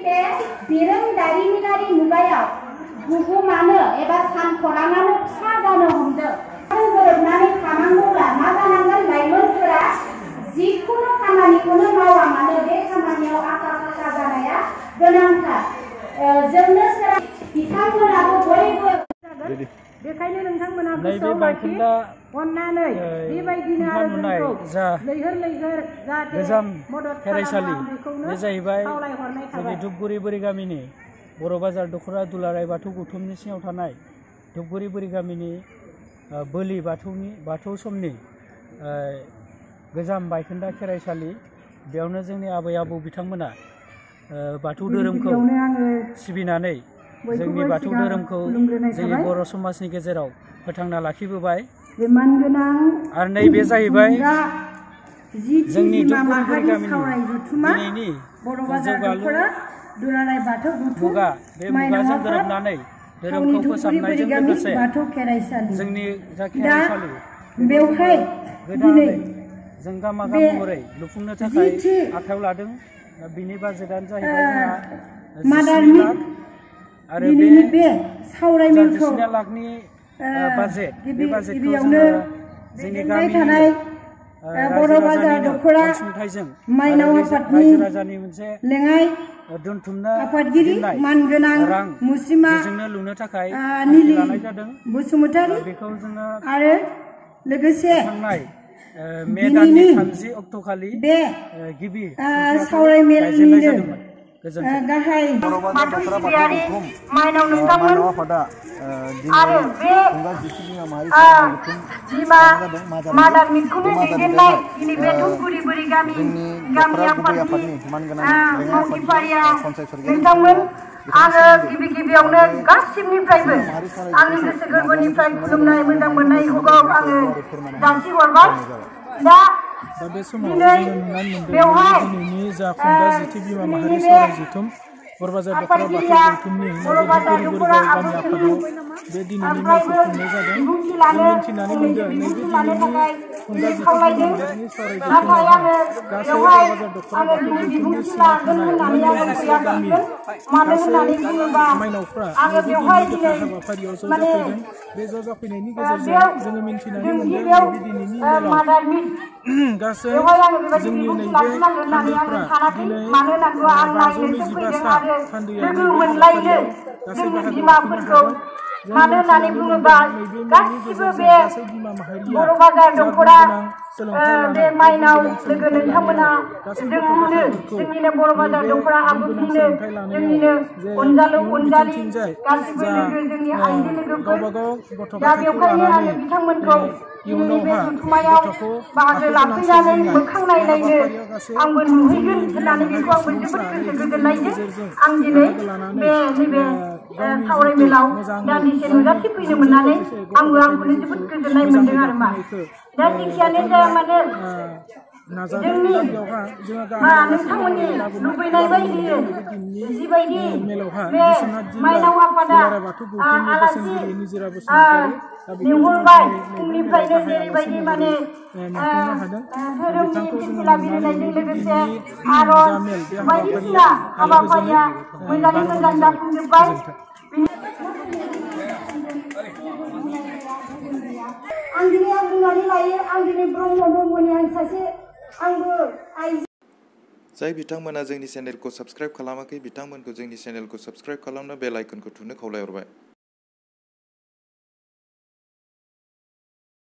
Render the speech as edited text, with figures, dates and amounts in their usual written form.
बे बिरोंदारिमिनारि मुगायाव बुहुमानो एबा सानखराङानो फिसा जानो हमदों। गोरोबनानै थानांगौब्ला मा जानांगोन? लाइमोनफोरा जिखुनु खामानिखौनो मावा मानो बे खामानियाव आखा फाखा जानाया गोनांथार। जोंनो बिथांमोनाबो बयबो बेखायनो नोंथांमोना गोसोआव लाखि अननानै बेबायदिनो आरो जोंखौ लैहोर लैहोर गोजाम खेराइसालि बे जाहैबाय जोंनि धुपगुरि बोरि गामिनि बर' बाजार दख'रा दुलाराय बाथौ गौथुमनि सिङाव थानाय धुपगुरि बोरि गामिनि बोलि बाथौ समनि गोजाम बायखोन्दा खेराइसालि। बेयावनो जोंनि आबै आबौ बिथांमोना बाथौ धोरोमखौ सिबिनानै जोंनि बाथौ धोरोमखौ जोंनि बर' समाजनि गेजेराव फोथांना लाखिबोबाय। आरो नैबे जाहैबाय जोंनि धुपगुरि बोरि गामिनि दिनैनि जौगालु मुगा। बे मुगाजों गोरोबनानै धोरोमखौ फोसाबनायजों लोगोसे जोंनि जा खेराइसालि बेवहाय गोदानै जों गामा महरै लुफुंनो थाखाय आखायाव लादों। बिनि बाजेटआनो जाहैबाय जोंहा 20 लाख आरो बे 20 लाखनि बाजेट बे बाजेटखौ जोङो जोंनि गामिनि बर' बाजार दख'रा माइनाव आफादनि राजानि मोनसे दोनथुमनो आफादगिरि मानगोनां मुस्रिमा बेजोंनो लुनो थाखाय लानाय जादों बसुमतारी। बेखौ जोङो आरो लोगोसे थांनाय मे दाननि 30 अक्ट'खालि बे गिबि सावरायमेलनिनो गाहाय बाथौ सिबियारि माइनाव नोंथांमोन आरो बे बिमा मादार मिटखौनो दैदेननाय दिनै बे धुपगुरि बोरि गामि आफादनि मावथिफारिया नोंथांमोन। आङो गिबियावनो गासिबनिफ्रायबो आंनि गोसो गोरबोनिफ्राय खुलुमनाय मोजां मोननाय हगाव आङो जासिहरबाय। दा बे समाव जोङो नुनानै मोनदों दिनैनि जा खुंगा जिथि बिमा माहारि सावराय जथुम बर' बाजार दख'रा बाथौ गौथुमनि धुपगुरि बोरि गामि आफादाव बे दिनैनि मेलखौ खुंनाय जादों। जों मिन्थिनानै मोनदों नैबे दिनैनि खुंगा जिथि बिमा माहारिनि सावराय जथुमाव गासै बर' बाजार दख'रा बाथौ गौथुमनि सिङाव थानाय मोननैजिसे गामि गासै माइनावफ्रा नैबे दिनैनि गोथार हाबाफारियाव ज' जाफैदों। बे ज' जाफैनायनि गेजेरजों जोङो मिन्थिनानै मोनदों नैबे दिनैनि मेलाव गासै जोंनि नैबे थान्दैफ्रा दिनै 525 सा थान्दैया नैबे हाबाफारियाव गासै बाहागो लाफैनो हादों। मानो होननानै बुङोबा गासिबो बे बर' बाजार दख'रा बे माइनाव लोगो नोंथांमोनहा जोंनो जोंनिनो बर' बाजार दख'रा आबुंनिनो जोंनिनो अनजालु अनजालि गासिबो लोगो जोंनि आंगो लोगोफोर। दा बेवहायनो आङो बिथांमोनखौ दिनैनि बे जथुमायाव बाहागो लाफैनानै मोखां नायनायनो आंबो नुहैगोन होननानै बेखौ आंबो जोबोद गोसो गोजोननायजों आं दिनै नैबे सावरायमेलाव दान्दिसे नुजाथिफैनो मोननानै आंखौनो जोबोद गोजोननाय मोनदों आरो मा। दा जेखियानो जाया मानो जोंनि नोंथांमोननि लुबैनाय बायदियै जिबायदि बे माइनाव आफादा आलासि लिंहरबाय फुंनिफ्रायनो जेरैबायदि माने धोरोमनि सिलसिला बिलिरनायजों लोगोसे आरज बायदिसिना हाबाफारिया मोजाङै मोजां जाफुंजोब्बाय। आं दिनै बुंनानै लायो आं दिनै ब्रह्मनि आं सासे आंबो आइजो। जाय बिथांमोना जोंनि चेनेलखौ साबस्क्राइब खालामाखै बिथांमोनखौ जोंनि चेनेलखौ साबस्क्राइब खालामना बेल आइकनखौ थुनो खावलायहरबाय।